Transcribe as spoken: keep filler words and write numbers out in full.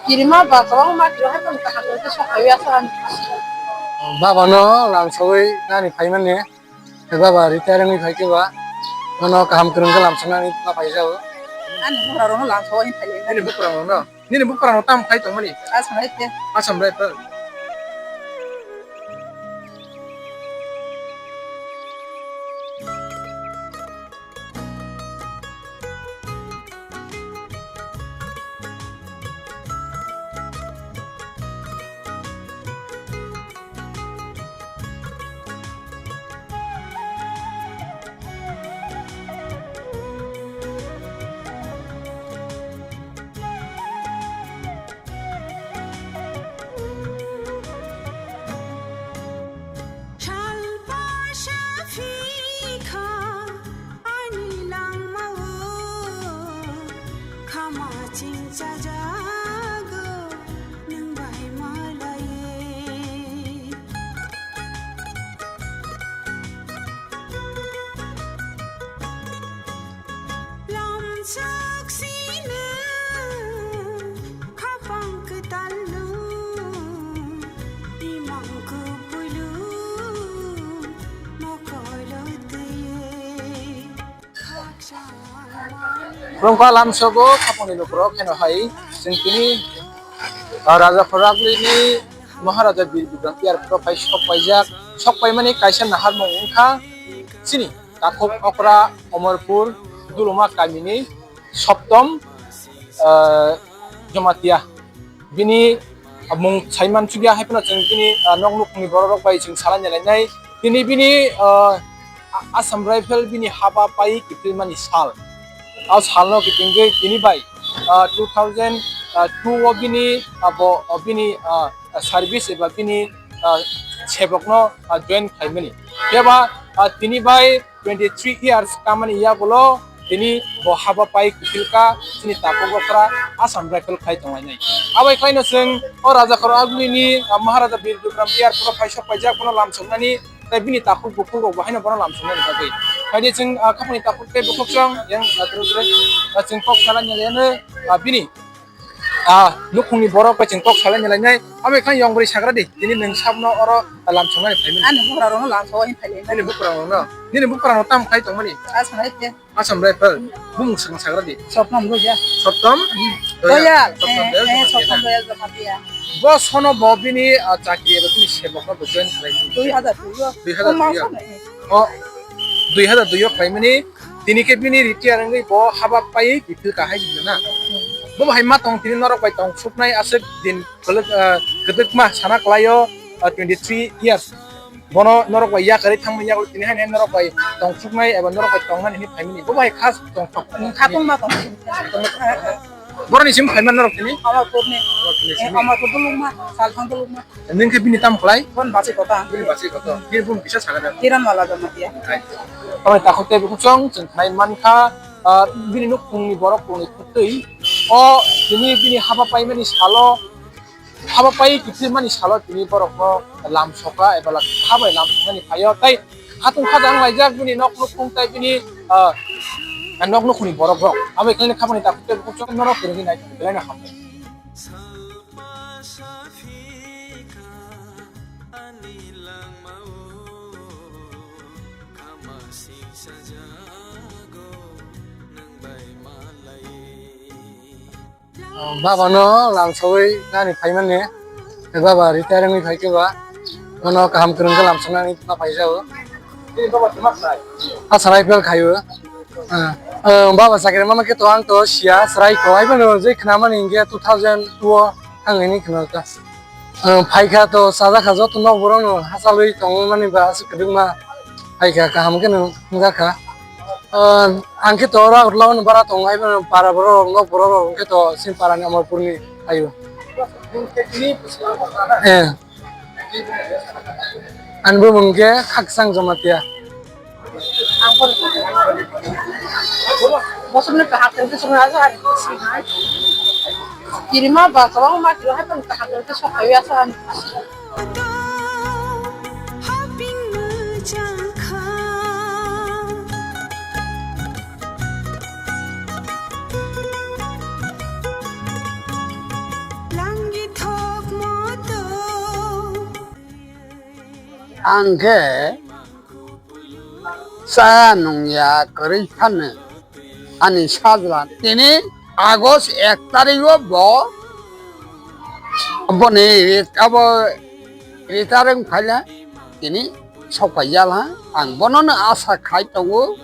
Kirima ba kwbangma kiro hai phano kaham khe sok phaiwi aswk ani. Baba no lamsogwi nani phaimani. Baba retire wngwi phaikhe ba. Bono kaham kwrwng khe lamsoknani ma phaijao. Ani bukhara rokno lamsogwi phailai. Nini bukhara rokno? Nini bukhara rok tamo khai tongmani? Asam Rifle. Asam Rifle. Salpa saphi kha ani langmao, khama chingchajago nwng bai malaiwi. Lamsok sino khapang kwtalno, imang kubuilu mokoilo twiwi. Khaksa Rongkha lamsogo khapangni lukurok heno hai chwng tini, ah, Raja Khoragwlini Maharaja Bir Bikram Airport o phai sok paijak, sok paimani kaisa naharmung wngkha chini. Takhuk Okra, Omorpur, Duluma kamini Soptom, ah, Jamatia. Bini mung saiman chukya hai phano chwng bini, ah, nok nukhungni borok rok bai chwng salai nai lainai. Tini bini, ah, Assam Rifle bini haba pai kiphilmani sal. O salno kitingwi tini bai, ah, two thousand two o bini, ah, bo, o bini, ah, service eba bini, ah, sebokno, ah, join khlaimani. Keba, ah, tini bai twenty three years kamani yagulo tini bo haba pai kiphilka chini takhuk okra Assam Rifle khai tonglainai. Abai khlaino chwng o Raja Khoragwlini, ah, Maharaja Bir Bikram Airport o phai sok paijak bono lamsoknani tei bini takhuk bukhuk rok bo haino bono lamsoknani bagwi. Khaidi chwng, ah, khapangni takhuk tei bukhuk chwng yang, ah, twrwk twrwk, ah, chwng kok salai naliano, ah, bini ah, nukhungni borok bai chwng kok salai ni lainai. Amo ekha yong bwrwi sagra di. Tini nwng sabno oro lamsoknani phaimani. Ani bukhara rokno lamsoknani phaimani. Nini bukhara rokno? Nini bukhara rok tamo khai tongmani? Asam Rifle. Asam Rifle. Bumung swkang sagra di. Soptom Royal. Soptom? Hmm. Royal. Royal. Soptom Eh, Royal eh, Jamatia Soptom na? Royal Jamatia. Bo sono bo bini, ah, chakri eba bini sebokno bo join khlai. Dui hazar dui o. Dui hazar dui o. Kom masa nahi. O, dui hazar dui o khlaimani. Tini khe bini retire wngwi bo haba paiwi kiphil kahai hinwi na. Bo bo hai ma tong tini norok bai tong suknai aswk din kwlwk, ah, kwdwkma sana kwlaio, ah, twenty three years. Bono norok bai yakarwi thangmani yago tini hai norok bai tong suknai eba norok bai tongnani hinwi phaimani. Bo bo hai khas tong thok. Khatungma tong. Boroni sim phaima norok tini? Amarpurni. Amarpurni simi. Amarpur Dulungma, Salthang Dulungma. Nwng khe bini tamo khlai? Bon bachai kota. Bini bachai kota. Bini bumung kisa sakha da. Kiran Mala Jamatia. Hai. Omo takhuk tei bukhuk chwng, chwng khnai mankha, ah, bini nukhungni borok tongwi khwtwi. O, tini bini haba paimani salo, haba pai kiphilmani salo tini borokno lamsoka eba la kha bai lamsoknani phaio. Tai Khatung kha jang laijak bini nok nukhung tai bini, ah, nok nukhungni borok rok. Abo ekhaini khamani takhuk tei bukhuk chwng norok kwrwngwi nai belai no hambai. Oh, baba no lamsogwi nani phaimani. Baba retire wngwi phaikhe ba. Bono kaham kwrwng khe lamsoknani ma phaijao. Aswk I P L khaio. Ah, ah, baba chakri mama khe to ang to siya, chwrai ko. Ai bono je khnamani hinkhe two thousand two o ang ini khna ta. Ah, phaikha to chajakha joto nok borok no hachalwi tongmani ba aswk kwdwkma phaikha kaham khe no wngjakha. Ah, ang khe to oro Agartala o bara tongo, ai bono para borok rok, nok borok rok hwnkhe to chini para ni Amarpur ni ayo. Eh. Ani bumung khe Khakchang Jamatia. Kirima ba kwbangma kiro hai phano kaham khe sok phaiwi aswk ani. Ang khe chaya nungya kwrwi phano ani sajla tini August ek tarigo bo boni ret-, abo retire wng phaila tini sok paijala. Ang bonono asa khai tongo,